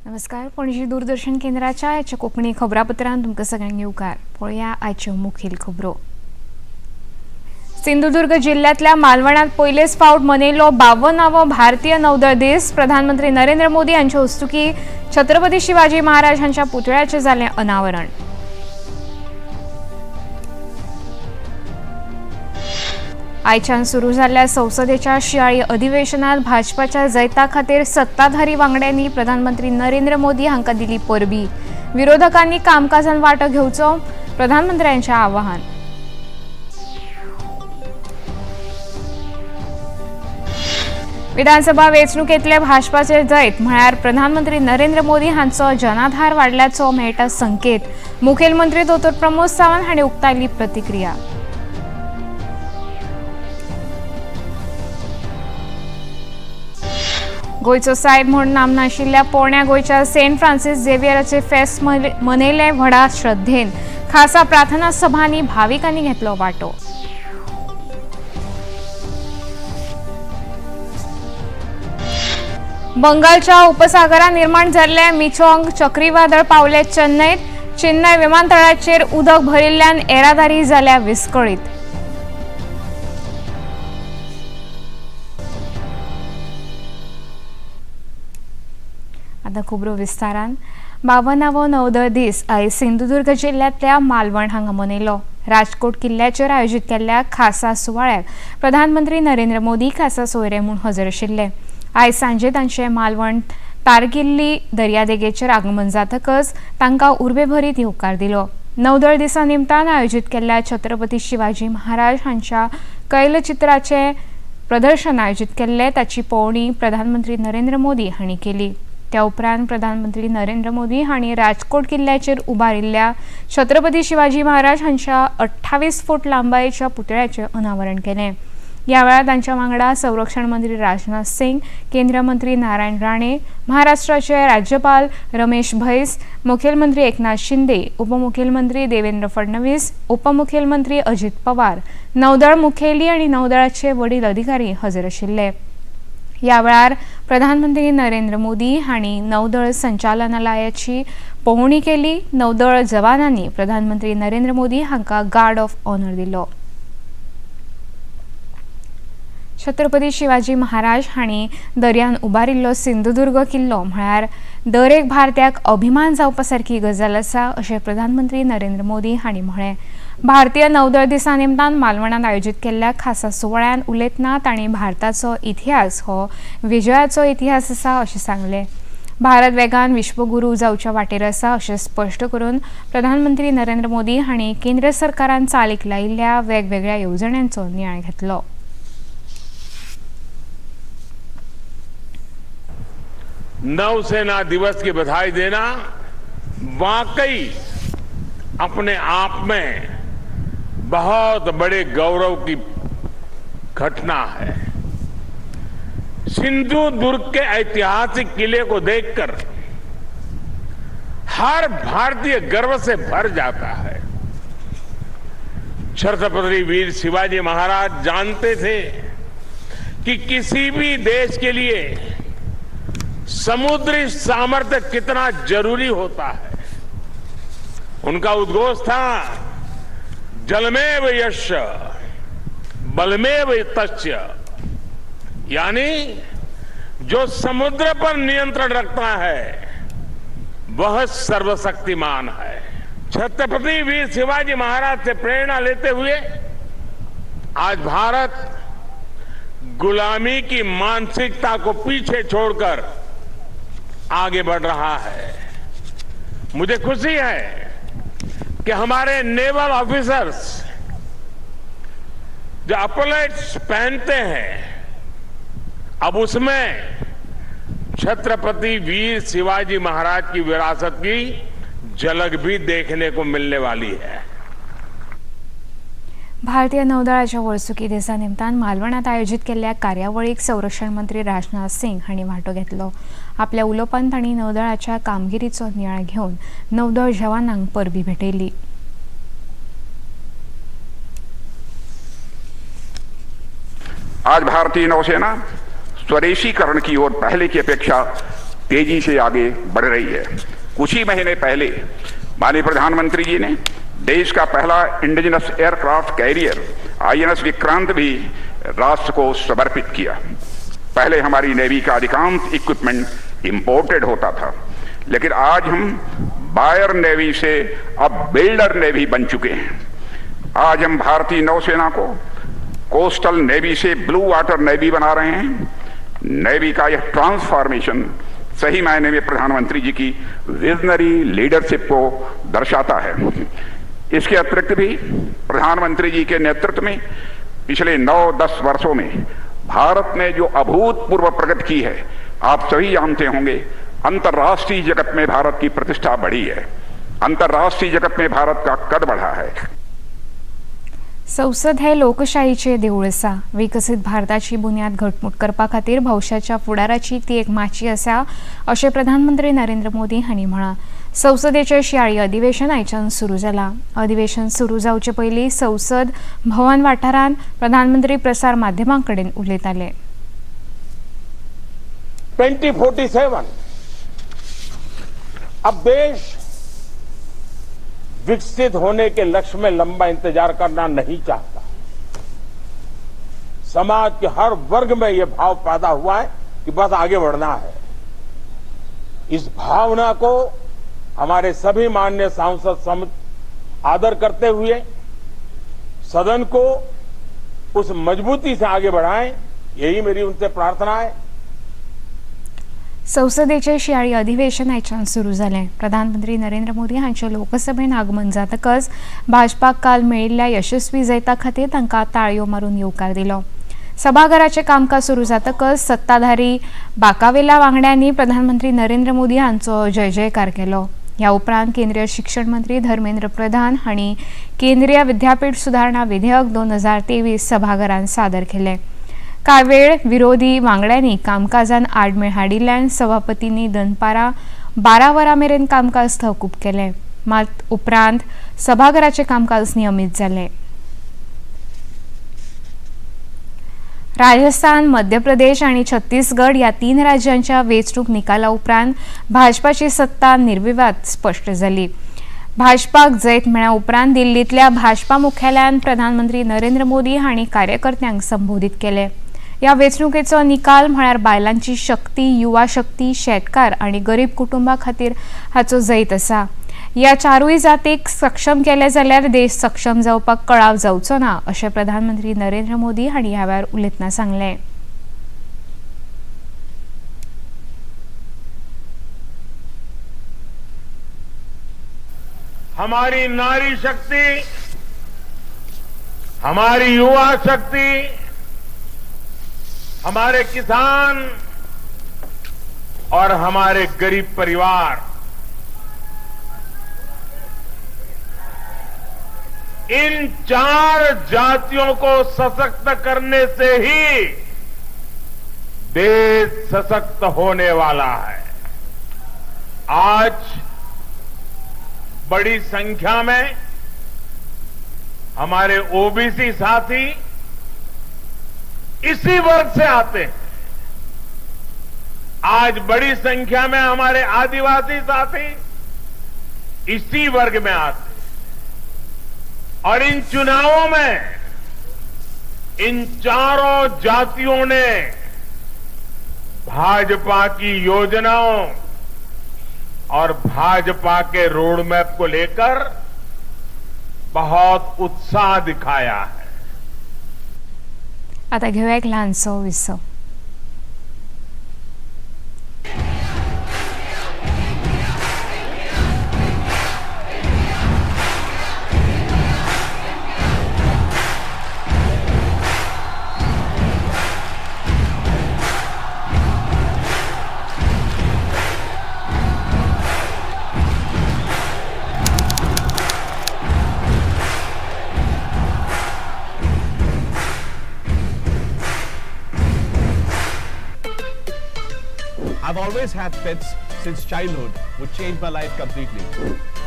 नमस्कार, पणजी दूरदर्शन केंद्राच्या आयच्या कोंकणी खबरापत्रांत तुमकां सगळ्यांक येवकार. पळोवया आयच्यो मुखेल खबरो. सिंधुदुर्ग जिल्ह्यांतल्या मालवणात पयलेच फावट मनयलो 52वो भारतीय नौदळ दीस. प्रधानमंत्री नरेंद्र मोदी हांचे हस्तुकी छत्रपती शिवाजी महाराज हांच्या पुतळ्याचें जालें अनावरण. आयच्यान सुरू जाल्ल्या संसदेच्या शियाळी अधिवेशनात भाजपाच्या जैता खातीर सत्ताधारी वांगड्यांनी प्रधानमंत्री नरेंद्र मोदी हांकां दिली परबी. विरोधकांनी कामकाजान वांटो घेवचो, प्रधानमंत्र्यांचें आवाहन. विधानसभा वेंचणुकेंतले भाजपाचे जैत म्हळ्यार प्रधानमंत्री नरेंद्र मोदी हांचो जनाधार वाडल्याचो मेळटा संकेत. मुखेलमंत्री दोतोर प्रमोद सावंत हांणी उक्तायली प्रतिक्रिया. गोंयचो सायब म्हूण नामना आशिल्ल्या पोरण्या गोंयच्या सेंट फ्रांसीस झेवियराचे फेस्त मनयलें व्हडा श्रद्धेन. खासा प्रार्थना सभांनी भाविकांनी घेतलो वांटो. बंगालच्या उपसागरात निर्माण जाल्ले मिचोंग चक्रीवादळ पावले चेन्नईत. चेन्नय विमानतळाचेर उदक भरिल्ल्यान येरादारी जाल्या विस्कळीत. आतां खबरो विस्तारान. 52वो नौदळ दीस आयज सिंधुदुर्ग जिल्ल्यांतल्या मालवण हांगा मनयलो. राजकोट किल्ल्याचेर आयोजीत केल्ल्या खासा सुवाळ्याक प्रधानमंत्री नरेंद्र मोदी खासा सोयरे म्हूण हजर आशिल्ले. आयज सांजे तांचे मालवण तारकिल्ली दर्यादेगेचेर आगमन जातकच तांकां उर्बेभरीत येवकार दिलो. नौदळ दिसा निमतान आयोजीत केल्ल्या छत्रपती शिवाजी महाराज हांच्या कैलचित्राचें प्रदर्शन आयोजीत केल्लें, ताची पळोवणी प्रधानमंत्री नरेंद्र मोदी हांणी केली. त्या उपरांत प्रधानमंत्री नरेंद्र मोदी हांणी राजकोट किल्ल्याचेर उबारिल्ल्या छत्रपती शिवाजी महाराज हांच्या 28 फूट लांबायेच्या पुतळ्याचें अनावरण केलें. ह्या वेळार तांच्या वांगडा संरक्षण मंत्री राजनाथ सिंग, केंद्रीय मंत्री नारायण राणे, महाराष्ट्राचे राज्यपाल रमेश भैस, मुखेलमंत्री एकनाथ शिंदे, उपमुखेलमंत्री देवेंद्र फडणवीस, उपमुखेलमंत्री अजित पवार, नौदळ मुखेली आनी नौदळाचे वडील अधिकारी हजर आशिल्ले. ह्या वेळार प्रधानमंत्री नरेंद्र मोदी हांणी नौदळ संचालनालयाची पळोवणी केली. नौदळ जवानांनी प्रधानमंत्री नरेंद्र मोदी हांकां गार्ड ऑफ ऑनर दिलो. छत्रपती शिवाजी महाराज हांणी दर्यान उबारिल्लो सिंधुदुर्ग किल्लो म्हळ्यार दर एक भारतीयाक अभिमान जावपा सारकी गजाल आसा, अशें प्रधानमंत्री नरेंद्र मोदी हांणी म्हळें. भारतीय नौदळ दिसा निमतान मालवणांत आयोजीत केल्ल्या खासा सुवाळ्यांत उलयतना तांणी भारताचो इतिहास हो विजयाचो इतिहास आसा, अशें सांगलें. भारत वेगान विश्वगुरू जावच्या वाटेर आसा, अशें स्पश्ट करून प्रधानमंत्री नरेंद्र मोदी हांणी केंद्र सरकारान चालीक लायिल्ल्या वेगवेगळ्या येवजण्यांचो नियाळ घेतलो. नौसेना दिवस की बधाई देना वाकई अपने आप में बहुत बड़े गौरव की घटना है. सिंधुदुर्ग के ऐतिहासिक किले को देखकर हर भारतीय गर्व से भर जाता है. छत्रपति वीर शिवाजी महाराज जानते थे कि किसी भी देश के लिए समुद्री सामर्थ्य कितना जरूरी होता है. उनका उद्घोष था, जलमेव यस्य बलमेव तस्य, यानी जो समुद्र पर नियंत्रण रखता है वह सर्वशक्तिमान है. छत्रपति वीर शिवाजी महाराज से प्रेरणा लेते हुए आज भारत गुलामी की मानसिकता को पीछे छोड़कर आगे बढ़ रहा है. मुझे खुशी है कि हमारे नेवल ऑफिसर्स जो अपलेट्स पहनते हैं, अब उसमें छत्रपति वीर शिवाजी महाराज की विरासत की झलक भी देखने को मिलने वाली है. भारतीय नौदळाच्या वर्सुकी दिसा निमतान मालवणात आयोजीत केल्ल्या कार्यावळीक संरक्षण मंत्री राजनाथ सिंग हांणी वांटो घेतलो. आपल्या उलोवपांत तांणी नौदळाच्या कामगिरीचो नियाळ घेवन नौदळ जवानांक परबी भेटयली. आज भारतीय नौसेना स्वदेशीकरण की ओर पहले की अपेक्षा तेजी से आगे बढ़ रही है। कुछ ही महीने पहले माननीय प्रधानमंत्री जी ने देश का पहला indigenous aircraft carrier INS Vikrant भी राष्ट्र को समर्पित किया। पहले हमारी नेवी का अधिकांश इक्विपमेंट इंपोर्टेड होता था, लेकिन आज हम बायर नेवी से अब बिल्डर नेवी बन चुके हैं। आज हम भारतीय नौसेना को कोस्टल नेवी से ब्लू वाटर नेवी बना रहे हैं। नेवी का यह ट्रांसफॉर्मेशन सही मायने में प्रधानमंत्री जी की विजनरी लीडरशिप को दर्शाता है। इसके अतिरिक्त भी प्रधानमंत्री जी के नेतृत्व में पिछले 9-10 वर्षों में भारत ने जो अभूतपूर्व प्रगति की है, आप सभी जानते होंगे। अंतर्राष्ट्रीय जगत में भारत की प्रतिष्ठा बढ़ी है, अंतर्राष्ट्रीय जगत में भारत का कद बढ़ा है। संसद हे लोकशाहीचे देवूळ आसा। विकसीत भारताची बुन्याद घटमूट करपा खातीर भविश्याच्या फुडाराची ती एक माची आसा, अशें प्रधानमंत्री नरेंद्र मोदी हांणी म्हळां। संसदेचें शिंयाळी अधिवेशन आयच्यान सुरू जालां। अधिवेशन सुरू जावचे पयलीं संसद भवन वाठारांत प्रधानमंत्री प्रसार माध्यमां कडेन उलयताले। 2047। अब देश विकसित होने के लक्ष्य में लंबा इंतजार करना नहीं चाहता। समाज के हर वर्ग में यह भाव पैदा हुआ है कि बस आगे बढ़ना है। इस भावना को हमारे सभी माननीय सांसद सम आदर करते हुए सदन को उस मजबूती से आगे बढ़ाएं, यही मेरी उनसे प्रार्थना है। संसदेचें शिंयाळी अधिवेशन आयच्यान सुरू जालें। प्रधानमंत्री नरेंद्र मोदी हांचें लोकसभेन आगमन जातकच भाजपाक काल मेळिल्ल्या यशस्वी जैता खातीर तांकां ताळयो मारून येवकार दिलो। सभाघराचें कामकाज सुरू जातकच सत्ताधारी बाकावेल्या वांगड्यांनी प्रधानमंत्री नरेंद्र मोदी हांचो जय जयकार केलो। ह्या उपरांत केंद्रीय शिक्षण मंत्री धर्मेंद्र प्रधान हांणी केंद्रीय विद्यापीठ सुदारणा विधेयक 2023 सभाघरांत सादर केलें। कांय वेळ विरोधी वांगड्यांनी कामकाजान आडमेळ हाडिल्ल्यान सभापतींनी दनपारां 12 वरां मेरेन कामकाज तहकूब केलें। मात उपरांत सभाघराचें कामकाज नियमीत जालें। राजस्थान, मध्य प्रदेश आनी छत्तीसगड ह्या 3 राज्यांच्या वेंचणूक निकाला उपरांत भाजपाची सत्ता निर्विवाद स्पश्ट जाली। भाजपाक जैत मेळ्ळ्या उपरांत दिल्लींतल्या भाजपा मुख्यालयांत प्रधानमंत्री नरेंद्र मोदी हांणी कार्यकर्त्यांक संबोधीत केलें। ह्या वेंचणुकेचो निकाल म्हळ्यार बायलांची शक्ती, युवा शक्ती, शेतकार आनी गरीब कुटुंबा खातीर हाचो जैत आसा। ह्या चारूय जातीक सक्षम केले जाल्यार देश सक्षम जावपाक कळाव जावचो ना, अशें प्रधानमंत्री नरेंद्र मोदी हांणी ह्या वेळार उलयतना सांगलें। हमारी नारी शक्ति, हमारी युवा शक्ति, हमारे किसान और हमारे गरीब परिवार, इन 4 जातियों को सशक्त करने से ही देश सशक्त होने वाला है। आज बड़ी संख्या में हमारे ओबीसी साथी इसी वर्ग से आते हैं। आज बड़ी संख्या में हमारे आदिवासी साथी इसी वर्ग में आते हैं और इन चुनावों में इन चारों जातियों ने भाजपा की योजनाओं और भाजपा के रोडमैप को लेकर बहुत उत्साह दिखाया है। आता घेऊया एक ल्हानसो विसव। I've always had pets since childhood, which changed my life completely.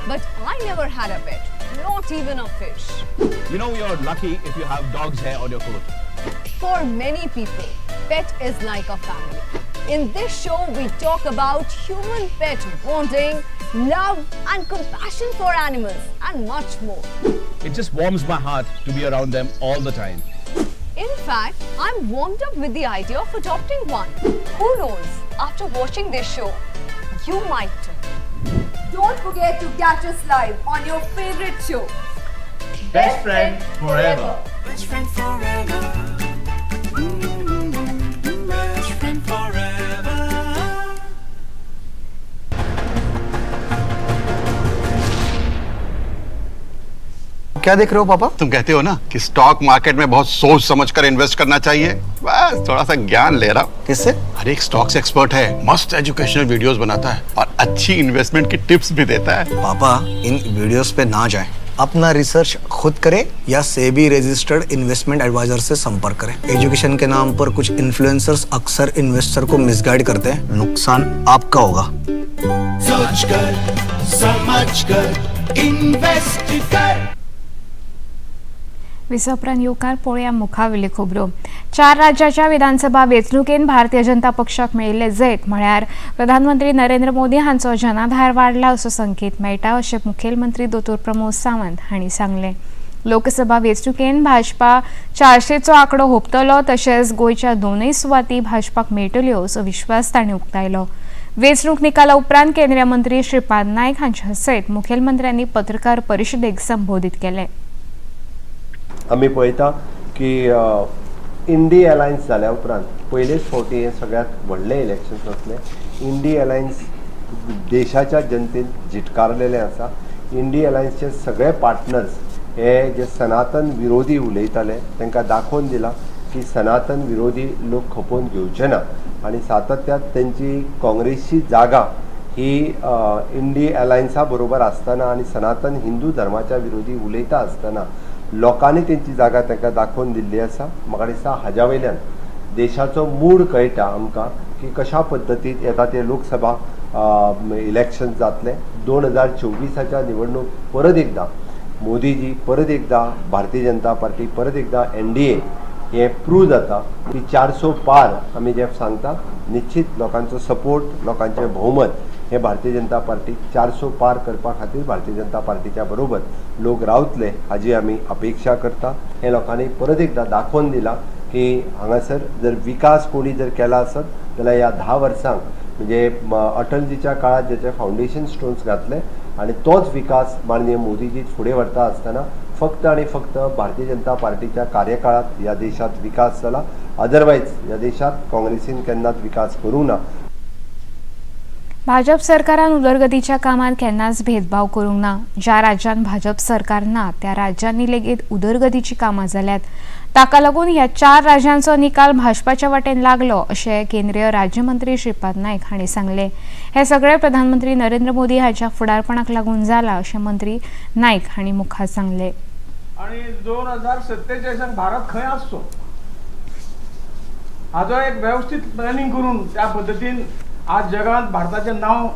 But I never had a pet, not even a fish. You know, you're lucky if you have dog's hair on your coat. For many people, pet is like a family. In this show, we talk about human pet bonding, love and compassion for animals, and much more. It just warms my heart to be around them all the time. In fact, I'm warmed up with the idea of adopting one. Who knows, after watching this show, you might too. Don't forget to catch us live on your favorite show, Best Friend Forever. Best friend forever. Best friend forever. क्या देख रहे हो पापा? तुम कहते हो ना कि stock market में बहुत सोच समझकर इन्वेस्ट करना चाहिए। बस थोड़ा सा ज्ञान ले रहा हूँ। किससे? अरे एक स्टॉक्स एक्सपर्ट है, मस्त एजुकेशनल वीडियोस बनाता है और अच्छी इन्वेस्टमेंट की टिप्स भी देता है। पापा, इन वीडियोस पे ना जाएं। अपना रिसर्च खुद करें या सेबी रजिस्टर्ड इन्वेस्टमेंट एडवाइजर से संपर्क करें। एजुकेशन के नाम पर कुछ इन्फ्लुएंसर्स अक्सर इन्वेस्टर को मिसगाइड करते हैं। नुकसान आपका होगा। सोच कर, समझ कर, इन्वेस्ट कर। विसपरान येवकार पळोवया मुखावेल्यो खबरो। 4 राज्याच्या विधानसभा वेंचणुकेन भारतीय जनता पक्षाक मेळिल्ले जैत म्हळ्यार प्रधानमंत्री नरेंद्र मोदी हांचो जनाधार वाडला असो संकेत मेळटा अशें मुखेलमंत्री दोतोर प्रमोद सावंत हांणी सांगलें। लोकसभा वेंचणुकेन भाजपा 400चो आंकडो हुपतलो तशेंच गोंयच्या दोनूय सुवाती भाजपाक मेळटल्यो असो विश्वास तांणी उक्तायलो। वेंचणूक निकाला उपरांत केंद्रीय मंत्री श्रीपाद नायक हांच्या सयत मुखेलमंत्र्यांनी पत्रकार परिशदेक संबोधीत केलें। आमी पळयता की इंडी अलायन्स जाल्या उपरांत पयलेच फावटी हें सगळ्यांत व्हडलें इलेक्शन आसलें। इंडी अलायन्स देशाच्या जनतेन झिटकारलेलें आसा। इंडी अलायन्सचे सगळे पार्टनर्स हे जे सनातन विरोधी उलयताले तांकां दाखोवन दिलां की सनातन विरोधी लोक खपोवन घेवचे ना आनी सातत्यात तेंची काँग्रेसची जागा ही इंडी अलायन्सा बरोबर आसतना आनी सनातन हिंदू धर्माच्या विरोधी उलयता आसतना लोकांनी तेंची जागा तांकां दाखोवन दिल्ली आसा। म्हाका दिसता हाज्या वयल्यान देशाचो मूड कळटा आमकां की कशा पद्दतीन येता ते लोकसभा इलेक्शन जातलें। 2024 निवडणूक परत एकदां मोदीजी, परत एकदां भारतीय जनता पार्टी, परत एकदां NDA हें प्रूव जाता की 400 पार आमी जें सांगता निश्चित लोकांचो सपोर्ट, लोकांचें भोवमत हे भारतीय जनता पार्टी 400 पार करपा खातीर भारतीय जनता पार्टीच्या बरोबर लोक रावतले हाजी आमी अपेक्षा करता। हे लोकांनी परत एकदां दाखोवन दिलां की हांगासर जर विकास कोणी जर केला आसत जाल्यार ह्या 10 वर्सांक म्हणजे अटलजीच्या काळात जेचे फावंडेशन स्टोन्स घातले आनी तोच विकास माननीय मोदीजी फुडें व्हरता आसतना फक्त आनी फक्त भारतीय जनता पार्टीच्या कार्यकाळात ह्या देशांत विकास जाला। अदरवायज ह्या देशांत काँग्रेसीन केन्नाच विकास करूंक ना। भाजप सरकारान उदरगतीच्या कामात केन्नाच भेदभाव करूंक ना। ज्या राज्यांत भाजप सरकार ना त्या राज्यांनी लेगीत उदरगतीची कामां जाल्यात। ताका लागून ह्या 4 राज्यांचो निकाल भाजपाच्या वाटेन लागलो अशें केंद्रीय राज्यमंत्री श्रीपाद नायक हांणी सांगलें। हे सगळें प्रधानमंत्री नरेंद्र मोदी हांच्या फुडारपणाक लागून जाला अशें मंत्री नायक हांणी मुखार सांगलें। आनी 2047 भारत खंय आसचो हाजो एक वेवस्थीत प्लॅनिंग करून त्या पद्दतीन आज जगांत भारताचें नांव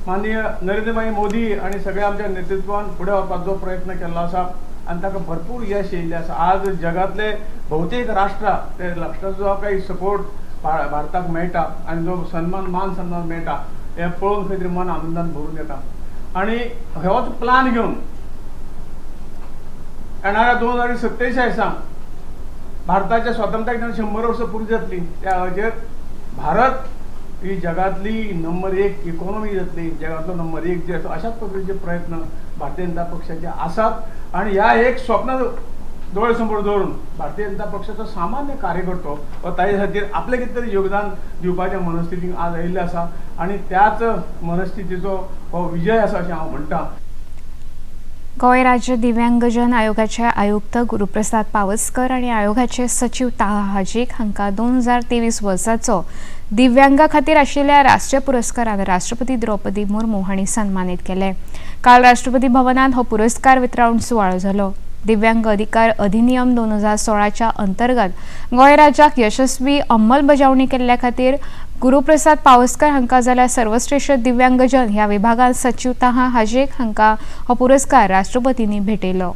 माननीय नरेंद्रभाई मोदी आनी सगळ्या आमच्या नेतृत्वान फुडें व्हरपाचो प्रयत्न केल्लो आसा आनी ताका भरपूर यश येयल्लें आसा। आज जगांतले भोवतेक राष्ट्रां ते राष्ट्राचो काही सपोर्ट भारताक मेळटा आनी जो सन्मान मान सन्मान मेळटा हें पळोवन खंय तरी मन आनंदान भरून येता। आनी होच प्लान घेवन येणाऱ्या 2047 भारताच्या स्वातंत्र्याक जेन्ना 100 वर्सां पुरी जातली त्या हाजेर भारत ही जगातली नंबर 1 इकॉनॉमी जातली, जगातलो नंबर 1 जे आसा अशाच पद्दतीचे प्रयत्न भारतीय जनता पक्षाचे आसात। आनी ह्या एक स्वप्न दोळे समोर दवरून भारतीय जनता पक्षाचो सामान्य कार्यकर्तो वा ताजे खातीर आपलें कितें तरी योगदान दिवपाच्या मनस्थितीक आज आयिल्लें आसा आनी त्याच मनस्थितीचो हो विजय आसा अशें हांव म्हणटा। गोंय राज्य दिव्यांगजन आयोगाचे आयुक्त गुरुप्रसाद पावसकर आनी आयोगाचे सचिव ताहा हाजीक हांकां 2023 वर्साचो दिव्यांगा खातीर आशिल्ल्या राष्ट्रीय पुरस्कारान राष्ट्रपती द्रौपदी मुर्मू हांणी सन्मानीत केले। काल राष्ट्रपती भवनात हो पुरस्कार वितरावण सुवाळो जालो। दिव्यांग अधिकार अधिनियम 2016च्या अंतर्गत गोंय राज्याक यशस्वी अंमलबजावणी केल्ल्या खातीर गुरुप्रसाद पावसकर हांकां जाल्यार सर्वश्रेष्ठ दिव्यांगजन ह्या विभागांत सचिव ताहा हाजीक हांकां हो पुरस्कार राष्ट्रपतींनी भेटयलो।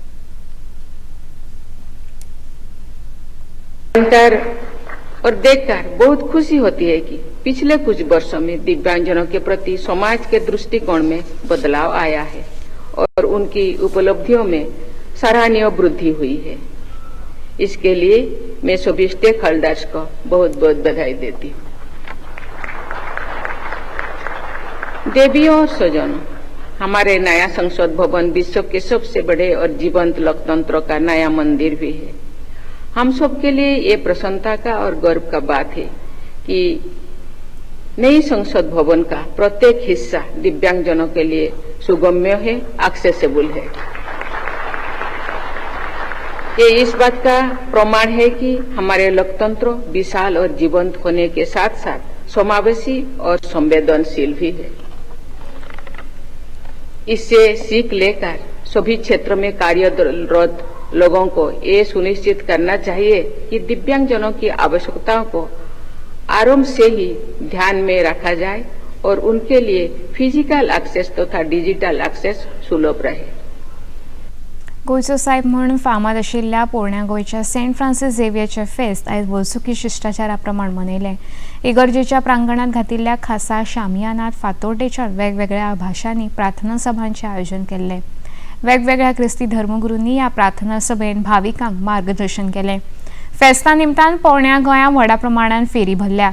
और देखकर बहुत खुशी होती है कि पिछले कुछ वर्षों में दिव्यांगजनों के प्रति समाज के दृष्टिकोण में बदलाव आया है और उनकी उपलब्धियों में सराहनीय वृद्धि हुई है। इसके लिए मैं सभी स्टेक होल्डर्स को बहुत बहुत बधाई देती हूँ। देवियों और स्वजनों, हमारे नया संसद भवन विश्व के सबसे बड़े और जीवंत लोकतंत्र का नया मंदिर भी है। हम सबके लिए ये प्रसन्नता का और गर्व का बात है कि नई संसद भवन का प्रत्येक हिस्सा दिव्यांगजनों के लिए सुगम्य है, एक्सेसिबल है। ये इस बात का प्रमाण है कि हमारे लोकतंत्र विशाल और जीवंत होने के साथ साथ समावेशी और संवेदनशील भी है। इससे सीख लेकर सभी क्षेत्र में कार्यरत लोगों को ये सुनिश्चित करना चाहिए कि दिव्यांगजनों की आवश्यकताओं को आरंभ से ही ध्यान में रखा जाए और उनके लिए फिजिकल एक्सेस तथा डिजिटल एक्सेस सुलभ रहे। गोंयचो सायब म्हूण फामाद आशिल्ल्या पोरण्या गोंयच्या सेंट फ्रांसीस झेवियरचें फेस्त आयज वर्सुकी शिश्टाचारा प्रमाण मनयलें। इगर्जेच्या प्रांगणांत घातिल्ल्या खासा शामियानात फातोड्डेच्या वेगवेगळ्या भाशांनी प्रार्थना सभांचें आयोजन केल्लें। वेगवेगळ्या क्रिस्ती धर्मगुरूंनी ह्या प्रार्थना सभेन भाविकांक मार्गदर्शन केलें। फेस्ता निमतान पोरण्या गोंया व्हडा प्रमाणान फेरी भरल्या।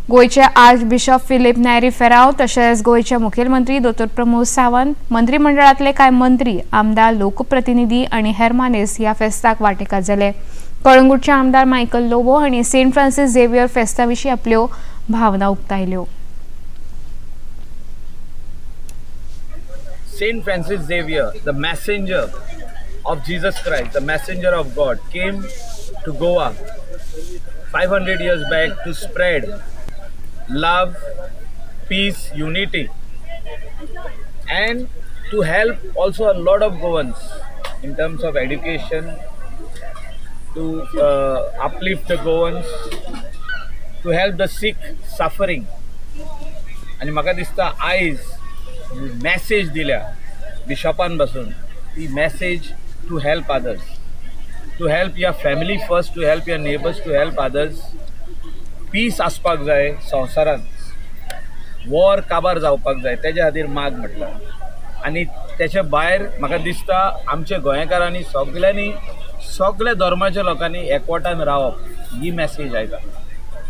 गोंयचे आर्च बिशप फिलीप नॅरी फेराव तशेंच गोंयचे मुखेलमंत्री दोतोर प्रमोद सावंत, मंत्रीमंडळांतले कांय मंत्री, आमदार, लोकप्रतिनिधी आनी हेर मानेस्त ह्या फेस्ताक वांटेकार जाले। कळंगूटचे आमदार मायकल लोबो हांणी सेंट फ्रांसीस झेवियर फेस्ता विशीं आपल्यो भावना उक्तायल्यो। Saint Francis Xavier, the messenger of Jesus Christ, the messenger of God, came to Goa 500 years back to spread love, peace, unity, and to help also a lot of Goans in terms of education, to uplift the Goans, to help the sick suffering. आनी म्हाका दिसता आयज message दिल्या बिशॉपान बसून, ती message to help others, to help your family first, to help your neighbours, to help others. Peace आसपाक जाय संवसारांत, वॉर काबार जावपाक जाय, तेज्या खातीर माग म्हटलां. आनी तेच्या भायर म्हाका दिसता आमच्या गोंयकारांनी सगल्यांनी सगल्या धर्माच्या लोकांनी एकवटान रावप ही मॅसेज आयता.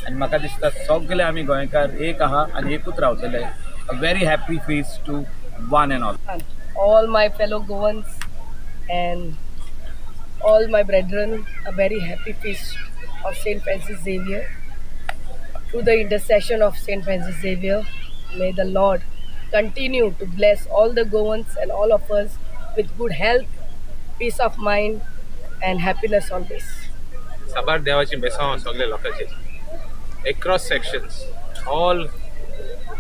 आनी म्हाका दिसता सगले आमी गोंयकार एक आहा आनी एकूच रावतले. A very happy feast to one and all. All my fellow Goans and all my brethren, a very happy feast of Saint Francis Xavier. Through the intercession of Saint Francis Xavier, may the Lord continue to bless all the Goans and all of us with good health, peace of mind, and happiness always. साबार देवाची बेसांव सगल्या लोकांचेर across sections, all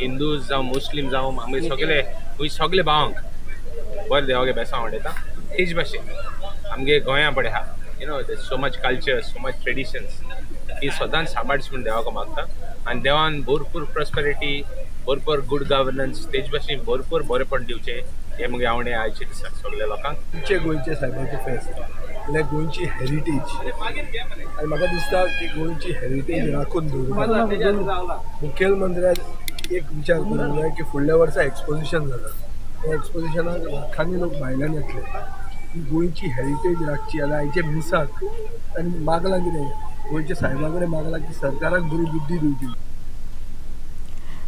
Hindus जावं मुस्लीम जावं, आमी सगळे सगळे भावांक बरें देवागे बेसांव वाडयता. तेच भाशेन आमगे गोंया पळय आहा, so much culture, so much traditions, ही सदांच सांबाळची म्हूण देवाक मागता. आनी देवान भरपूर प्रॉस्पेरिटी, भरपूर गुड गवर्नन्स, तेच भाशेन भरपूर बरेपण दिवचें हें मुगे आवडे आयचे दिसा सगळ्या लोकांक. आमचे गोंयचे सायबाचें फेस्त म्हणल्यार गोंयची हेरिटेज, आनी म्हाका दिसता की गोंयची हेरिटेज राखून दवरूंक मुखेलमंत्र्यान एक विचार करूंक जाय की फुडल्या वर्सा एक्सपोजिशन जाता, त्या एक्सपोजिशनाक लाखांनी लोक भायल्यान येतले. ही गोंयची हेरिटेज राखची जाल्यार आयचे मिसाक आनी मागलां कितें, गोंयच्या सायबा कडेन मागलां की सरकाराक बरी बुद्धी दिवची.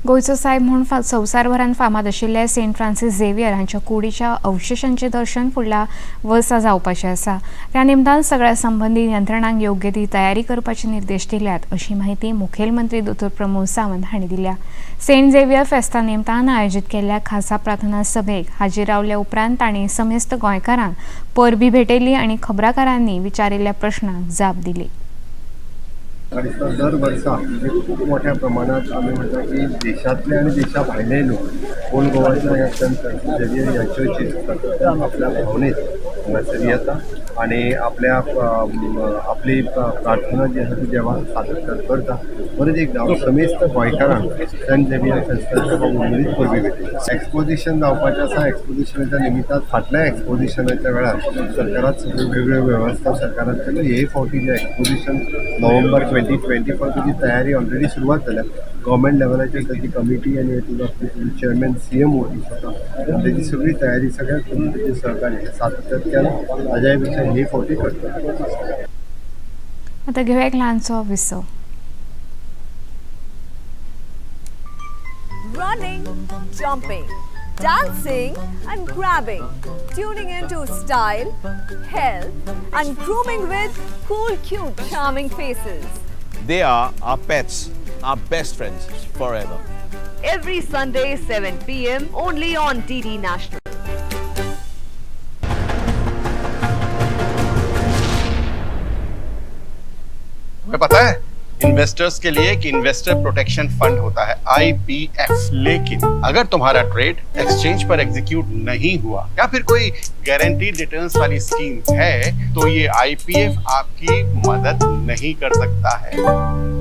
गोंयचो सायब म्हूण संवसारभरांत फामाद आशिल्ले सेंट फ्रांसीस झेवियर हांच्या कुडीच्या अवशेशांचें दर्शन फुडल्या वर्सा जावपाचें आसा. त्या निमतान सगळ्या संबंदीत यंत्रणांक योग्य ती तयारी करपाचे निर्देश दिल्यात अशी माहिती मुखेलमंत्री दोतोर प्रमोद सावंत हांणी दिल्या. सेंट झेवियर फेस्ता निमतान आयोजीत केल्ल्या खासा प्रार्थना सभेक हाजीर रावल्या उपरांत तांणी समेस्त गोंयकारांक परबी भेटयली आनी खबराकारांनी विचारिल्ल्या प्रश्नांक जाप दिली. म्हाका दिसता दर वर्सा खूब मोठ्या प्रमाणात आमी म्हणटा की देशांतले आनी देशा भायले लोक ओल्ड गोवाच्या ह्या सेंट फ्रांसीस झेवियर ह्या चर्चीत सातत्यान आपल्या भावनेत हांगासर येता. आनी आपल्या आपली प्रार्थना जी आसा ती देवाक सादर करता. परत एकदां हांव समेस्त गोंयकारांक सेंट झेवियर फेस्ताच्या उमेदीत परबीं भेटयतां. एक्सपोजिशन जावपाचें आसा. एक्सपोजिशनाच्या निमित्तान फाटल्या एक्सपोजिशनाच्या वेळार सरकारान सगळ्यो वेगळ्यो वेवस्था सरकारान केल्यो. हे फावटी जें एक्सपोजिशन नोव्हेंबर 2024 ताची तयारी ऑलरेडी सुरवात जाल्या. गव्हर्मेंट लेवलाचेर ताची कमिटी आनी चेअरमॅन CM वता आनी ताची सगळी तयारी सगळ्या कमिटीचे सहकार्य हे सातत्यान ताज्याय पेक्षा हे फावटी करता. आतां घेवया एक ल्हानसो विसव. Running, jumping, dancing and grabbing, tuning into style, health and grooming with cool, cute, charming faces. They are our pets, our best friends forever. Every Sunday 7 p.m. only on DD National. तुम्हें पता है investors K लिए कि investor protection fund होता है IPF. लेकिन अगर तुम्हारा trade exchange पर execute नहीं हुआ या फिर कोई गारंटीड रिटर्न्स वाली स्कीम है तो ये IPF आपकी मदद नहीं कर सकता है.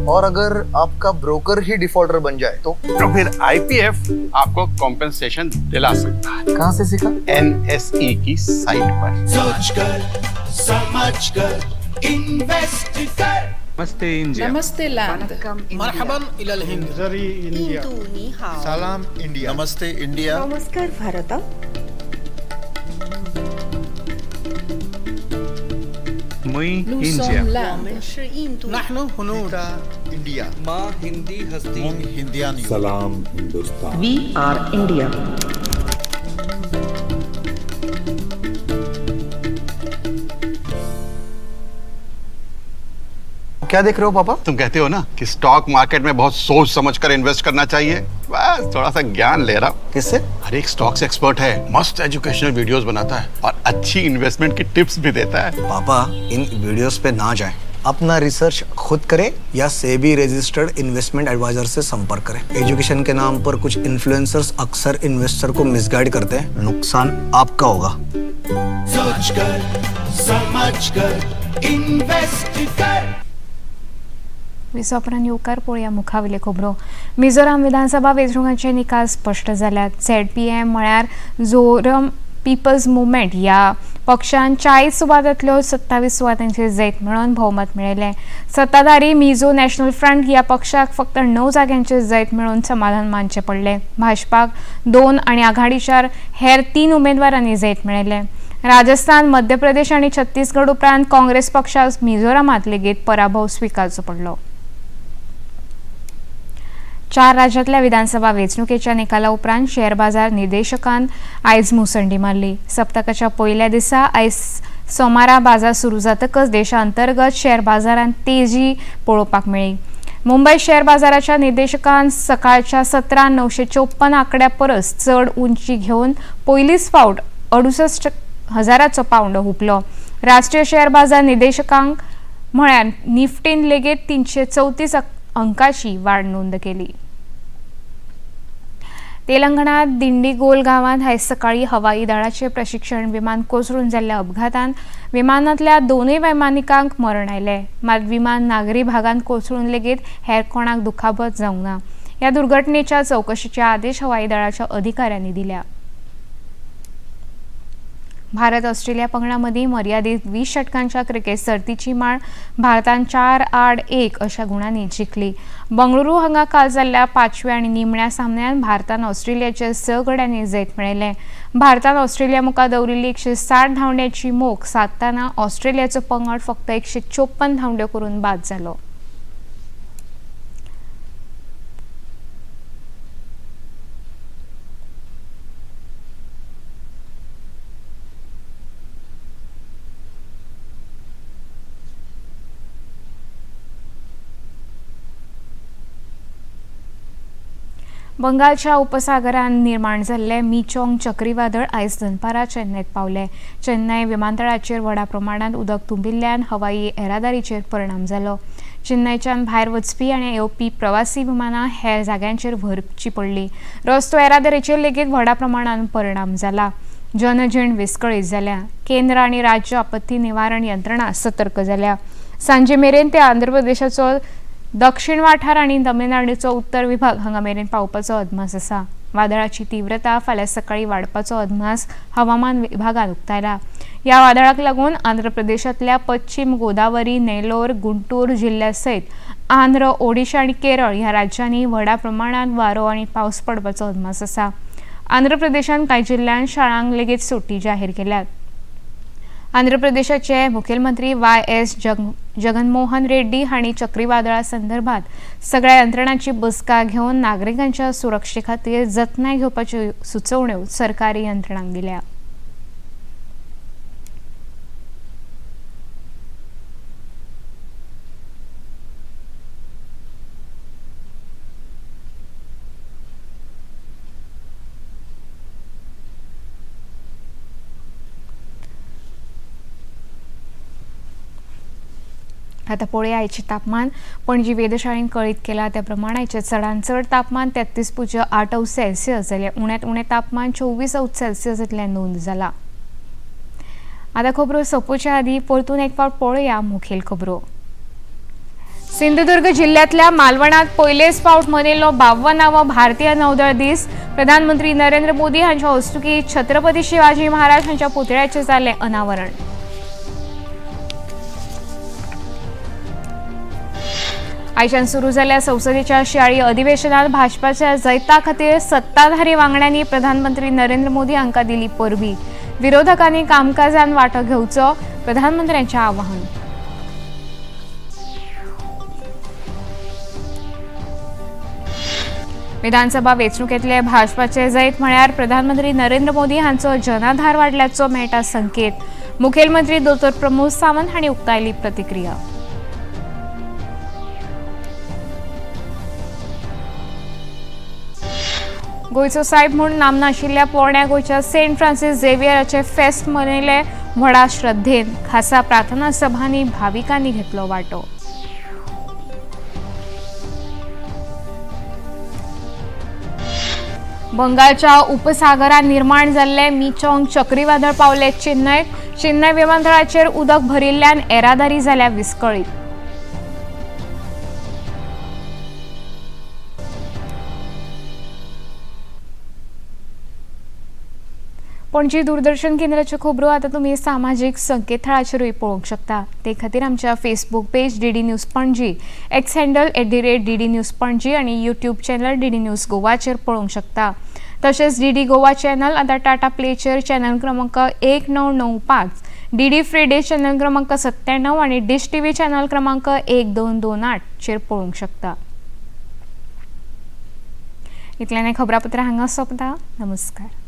और अगर आपका ब्रोकर ही डिफॉल्टर बन जाए तो फिर IPF आपको कॉम्पेंसेशन दिला सकता है. कहाँ से सीखा? NSE की साइट पर. सोच कर, समझ कर, इन्वेस्ट कर. नमस्ते इंडिया. नमस्ते लैंड. मरहबन इलल हिंद. इंडिया. सलाम इंडिया. नमस्ते इंडिया. नमस्कार भारत. मुई इंडिया. नहनु हुनूद इंडिया. मां हिंदी हस्ती. हिंदियानी. सलाम हिंदुस्तान. We are India. क्या देख रहे हो पापा? तुम कहते हो ना कि स्टॉक मार्केट में बहुत सोच समझकर इन्वेस्ट करना चाहिए. बस थोड़ा सा ज्ञान ले रहा हूँ. किससे? अरे एक स्टॉक्स एक्सपर्ट है, मस्त एजुकेशनल वीडियोस बनाता है और अच्छी इन्वेस्टमेंट की टिप्स भी देता है. पापा इन वीडियोस पे ना जाएं, अपना रिसर्च खुद करें या सेबी रजिस्टर्ड इन्वेस्टमेंट एडवाइजर से संपर्क करें. एजुकेशन के नाम पर कुछ इन्फ्लुएंसर्स अक्सर इन्वेस्टर को मिसगाइड करते हैं. नुकसान आपका होगा. सोच कर, समझ कर, इन्वेस्ट कर. विसोपरान येवकार पळोवया मुखावयल्यो खबरो. मिझोराम विधानसभा वेंचणुकांचे निकाल स्पश्ट जाल्यात. ZPM म्हळ्यार झोरम पीपल्स मुवमेंट ह्या पक्षान 40 सुवातांतल्यो 27 सुवातांचेर जैत मेळोवन भोवमत मेळयलें. सत्ताधारी मिझो नॅशनल फ्रंट ह्या पक्षाक फक्त 9 जाग्यांचेर जैत मेळोवन समाधान मानचें पडलें. भाजपाक 2 आनी आघाडीच्या हेर 3 उमेदवारांनी जैत मेळयलें. राजस्थान, मध्य प्रदेश आनी छत्तीसगड उपरांत काँग्रेस पक्षाक मिझोरामांत लेगीत पराभव स्विकारचो पडलो. 4 राज्यांतल्या विधानसभा वेंचणुकेच्या निकाला उपरांत शेअर बाजार निदेशकान आयज मुसंडी मारली. सप्तकाच्या पयल्या दिसा आयज सोमारा बाजार सुरू जातकच देशा अंतर्गत शेअर बाजारांत तेजी पळोवपाक मेळ्ळी. मुंबय शेअर बाजाराच्या निदेशकान सकाळच्या 17,954 आंकड्या परस चड उंची घेवन पयलीच फावट 68,000चो पावंडो हुपलो. राष्ट्रीय शेअर बाजार निदेशकांक म्हळ्यार निफ्टीन लेगीत 334 अंकाची वाढ नोंद केली. तेलंगणात दिंडीगोल गांवांत आयज सकाळी हवाई दळाचे प्रशिक्षण विमान कोसळून जाल्ल्या अपघातांत विमानांतल्या 2 वैमानिकांक मरण आयलें. मात विमान नागरी भागांत कोसळून लेगीत हेर कोणाक दुखापत जावंक ना. ह्या दुर्घटनेच्या चवकशीचे आदेश हवाई दळाच्या अधिकाऱ्यांनी दिल्या. भारत ऑस्ट्रेलिया पंगडा मदीं मर्यादीत 20 षटकांच्या क्रिकेट सर्तीची माळ भारतान 4-1 अशा गुणांनी जिखली. बंगळुरू हांगा काल जाल्ल्या 5व्या आनी निमण्या सामन्यांत भारतान ऑस्ट्रेलियाचेर 6 गड्यांनी जैत मेळयलें. भारतान ऑस्ट्रेलिया मुखार दवरिल्ली 160 धांवड्यांची मोख सादतना ऑस्ट्रेलियाचो पंगड फक्त 154 धांवड्यो करून बाद जालो. बंगालच्या उपसागरान निर्माण जाल्लें मिचोंग चक्रीवादळ आयज दनपारां चेन्नयत पावलें. चेन्नय विमानतळाचेर व्हडा प्रमाणांत उदक तुंबिल्ल्यान हवाई येरादारीचेर परिणाम जालो. चेन्नयच्यान भायर वचपी आनी येवपी प्रवासी विमानां हेर जाग्यांचेर व्हरची पडली. रस्तो येरादारीचेर लेगीत व्हडा प्रमाणांत परिणाम जाला. जनजीण विस्कळीत जाल्या. केंद्र आनी राज्य आपत्ती निवारण यंत्रणा सतर्क जाल्या. सांजे मेरेन ते आंध्र प्रदेशाचो दक्षिण वाठार आनी तमिळनाडूचो उत्तर विभाग हांगा मेरेन पावपाचो अदमास आसा. वादळाची तीव्रता फाल्यां सकाळीं वाडपाचो अदमास हवामान विभागान उक्तायला. ह्या वादळाक लागून आंध्र प्रदेशांतल्या पश्चिम गोदावरी, नेल्लोर, गुंटूर जिल्ल्या सयत आंध्र, ओडिशा आनी केरळ ह्या राज्यांनी व्हडा प्रमाणांत वारो आनी पावस पडपाचो अदमास आसा. आंध्र प्रदेशांत कांय जिल्ल्यांत शाळांक लेगीत सुटी जाहीर केल्यात. आंध्र प्रदेशाचे मुखेलमंत्री YS Jaganmohan Reddy हांणी चक्रीवादळा संदर्भात सगळ्या यंत्रणांची बसका घेवन नागरिकांच्या सुरक्षे खातीर जतनाय घेवपाच्यो सुचोवण्यो सरकारी यंत्रणांक दिल्या. आता पळोवया आयचें तापमान. पणजी वेधशाळेन कळीत केला त्या प्रमाण आयचें चडांत चड तापमान 33.8 अंश सेल्सियस जाल्यार उण्यांत उणें तापमान 24 अंश सेल्सियस इतलें नोंद जाला. आतां खबरो सोंपोवच्या आदीं परतून एक फावट पळोवया मुखेल खबरो. सिंधुदुर्ग जिल्ह्यांतल्या मालवणांत पयलेच फावट मनयल्लो 52वो भारतीय नौदळ दीस. प्रधानमंत्री नरेंद्र मोदी हांच्या हस्तुकीं छत्रपती शिवाजी महाराज हांच्या पुतळ्याचें जालें अनावरण. आयच्यान सुरू जाल्ल्या संसदेच्या शियाळी अधिवेशनात भाजपाच्या जैता खातीर सत्ताधारी वांगड्यांनी प्रधानमंत्री नरेंद्र मोदी हांकां दिली परबी. विरोधकांनी कामकाजान वांटो घेवचो प्रधानमंत्र्यांचें आवाहन. विधानसभा वेंचणुकेंतले भाजपाचे जैत म्हळ्यार प्रधानमंत्री नरेंद्र मोदी हांचो जनाधार वाडल्याचो मेळटा संकेत. मुखेलमंत्री दोतोर प्रमोद सावंत हांणी उक्तायली प्रतिक्रिया. गोंयचो सायब म्हूण नामना आशिल्ल्या पोरण्या गोंयच्या सेंट फ्रांसीस झेवियराचे फेस्त मनयले व्हडा श्रद्धेन. खासा प्रार्थना सभांनी भाविकांनी घेतलो वांटो. बंगालच्या उपसागरात निर्माण जाल्ले मिचोंग चक्रीवादळ पावले चेन्नय. चेन्नय विमानतळाचेर उदक भरिल्ल्यान येरादारी जाल्या विस्कळीत. पणजी दूरदर्शन केंद्राच्यो खबरो आतां तुमी सामाजीक संकेतथळाचेरूय पळोवंक शकता. ते खातीर आमच्या Facebook page DD news Panaji, X handle @DD News Panaji आनी यूट्यूब चॅनल DD news गोवाचेर पळोवंक शकता. तशेंच DD Goa channel आतां टाटा प्लेचेर चॅनल क्रमांक 1995, DD free dish channel क्रमांक 97 आनी डिश TV channel क्रमांक 1228 चेर पळोवंक शकता. इतल्यान खबरापत्रां हांगा सोंपता. नमस्कार.